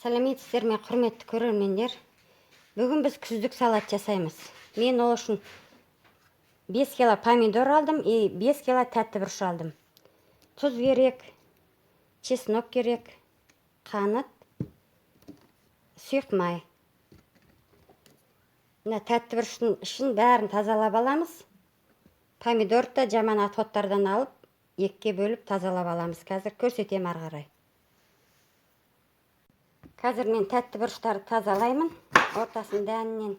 Сәлеметсіздер ме, құрметті көрермендер? Бүгін біз күздік салат жасаймыз. Мен ол үшін 5 кило помидор алдым и 5 кило тәтті бұрыш алдым. Тұз керек, чеснок керек, қант, сұйық май. Мына тәтті бұрыштың ішін бәрін тазалап аламыз. Помидорды да жаман отходтардан алып, екіге бөліп тазалап аламыз. Қазір көрсетемін ары қарай. Қазір мен тәтті бұрыштарды тазалаймын, ортасын дәнінен.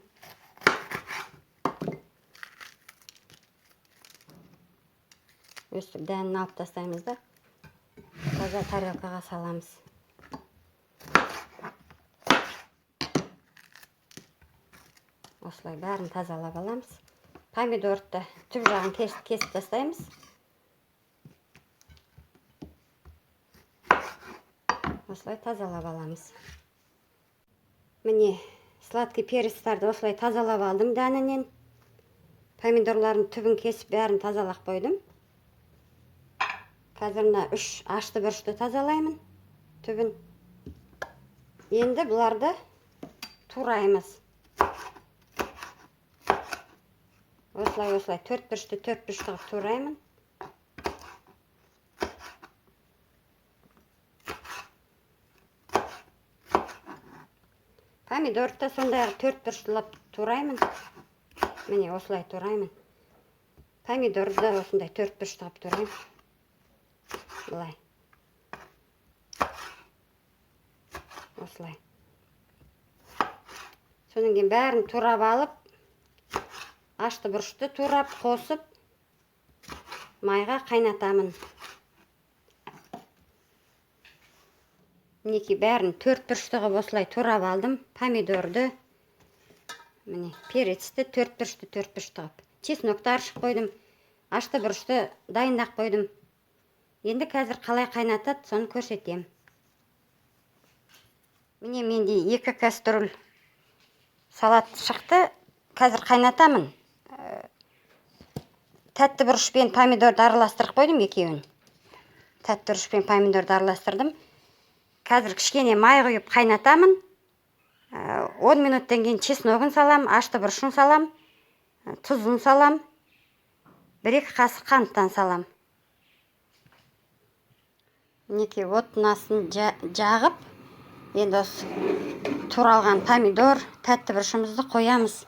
Өстіп дәнін алып тастаймыз да, таза тарелкаға саламыз. Осылай бәрін тазалап аламыз. Помидорды да түп жағын кесіп тастаймыз. Осылай тазалап аламыз. Міне, сладкий перецтарды осылай тазалап алдым дәнінен. Помидорлардың түбін кесіп бәрін тазалап қойдым. Қазір мына 3 ашты бұрышты тазалаймын түбін. Енді бұларды тураймыз. Осылай осылай төрт бұрышты төрт бұрышты қылып тураймын. Помидорды да сондай төрт бұрыштылап тураймын. Міне осылай тураймын. Помидорды да осындай төрт бұрышты қылып тураймын. Былай. Осылай. Содан кейін бәрін турап алып, ашты бұрышты турап қосып майға қайнатамын. Мінекей бәрін төрт бұрышты қылып осылай турап алдым. Помидорды, міне перецті төрт бұрышты төрт бұрышты қылып. Чеснокты аршып қойдым. Ашты бұрышты дайындап қойдым. Енді қазір қалай қайнатады, соны көрсетемін. Міне менде 2 кастрюль салат шықты. Қазір қайнатамын. Тәтті бұрыш пен помидорды араластырып қойдым екеуін. Тәтті бұрыш пен помидорды араластырдым. Қазір кішкене май құйып қайнатамын. 10 минуттан кейін чесногын салам, ашты бұрышын салам, тұзын салам, 1-2 қасық қанттан салам. Мінекей оттың астын жағып, енді осы туралған помидор, тәтті бұрышымызды қоямыз.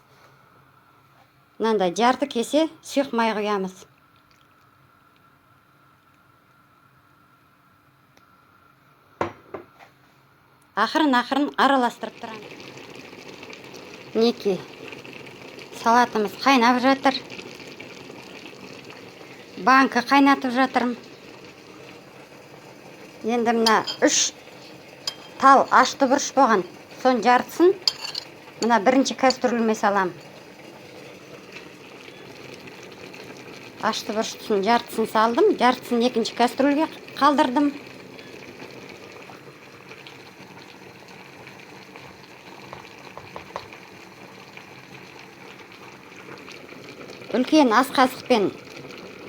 Мынандай жарты кесе сұйық май құямыз. Ақырын-ақырын араластырып тұрамыз. Мінекей салатымыз қайнап жатыр. Банка қайнатып жатырмын. Енді мына 3 тал ашты бұрыш болған, соның жартысын мына бірінші кастрюльме салам. Ашты бұрыштың жартысын салдым, жартысын екінші кастрюльге қалдырдым. Үлкен ас қасықпен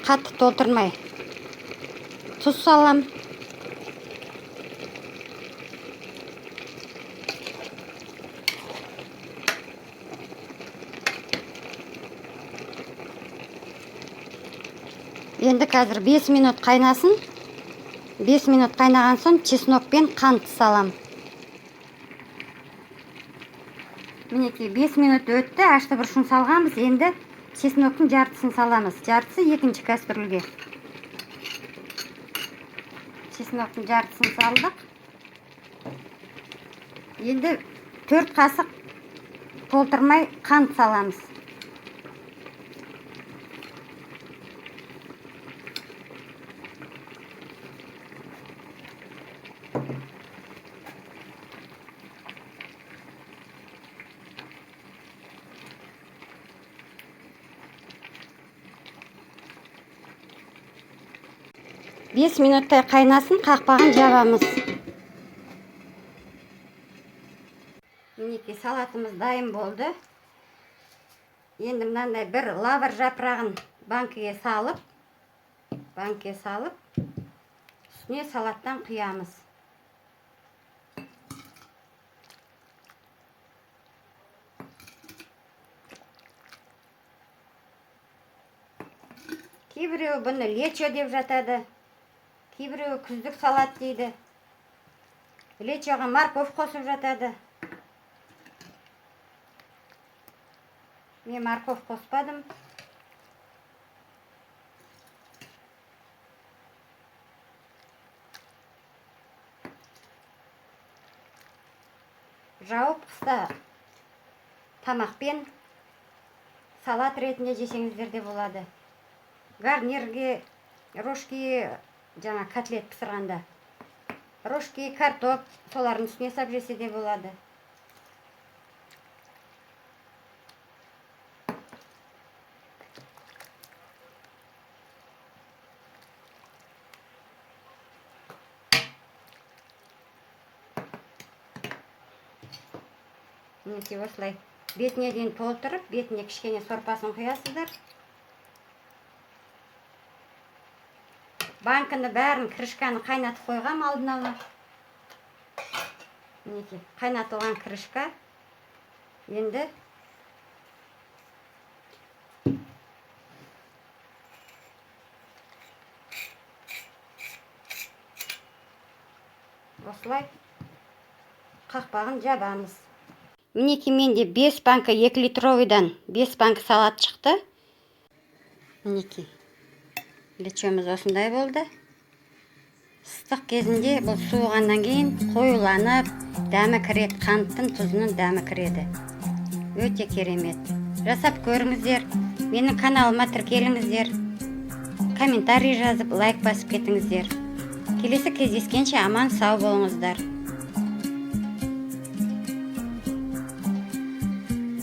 қатты толтырмай тұз салам. Енді қазір 5 минут қайнасын. 5 минут қайнаған соң чеснок пен қант салам. Мінекей 5 минут өтті, ашты бұрышын салғанбыз. Енді чесноктың жартысын саламыз. Жартысы екінші кастрюльге. Чесноктың жартысын салдық. Енді 4 қасық толтырмай қант саламыз. 5 минуттай қайнасын, қақпағын жабамыз. Мінекей салатымыз дайын болды. Енді мынандай бір лавр жапырағын банкіге салып, үстіне салаттан құямыз. Кейбіреуі бұны лечо деп жатады, кейбіреуі күздік салат дейді. Лечоға морковь қосып жатады. Мен морковь қоспадым. Жауып, қыста тамақпен салат ретінде жесеңіздер де болады. Гарнирге, рожки, жаңа котлет пісірғанда рожки, картоп, солардың үстіне сап жесе де болады. Мінекей, осылай бетіне дейін толтырып, бетіне кішкене сорпасын құясыздар. Банканы бәрін, крышканы қайнатып қойғам алдын ала. Мінекей, қайнатылған крышка. Енді осылай қақпағын жабамыз. Мінекей, менде 5 банка 2 литровыйдан 5 банка салат шықты. Мінекей, лечомыз осындай болды. Ыстық кезінде, бұл суығаннан кейін қоюланып, дәмі кіреді, қанттың, тұзының дәмі кіреді. Өте керемет. Жасап көріңіздер, менің каналыма тіркеліңіздер, комментарий жазып, лайк басып кетіңіздер. Келесі кездескенше аман сау болыңыздар.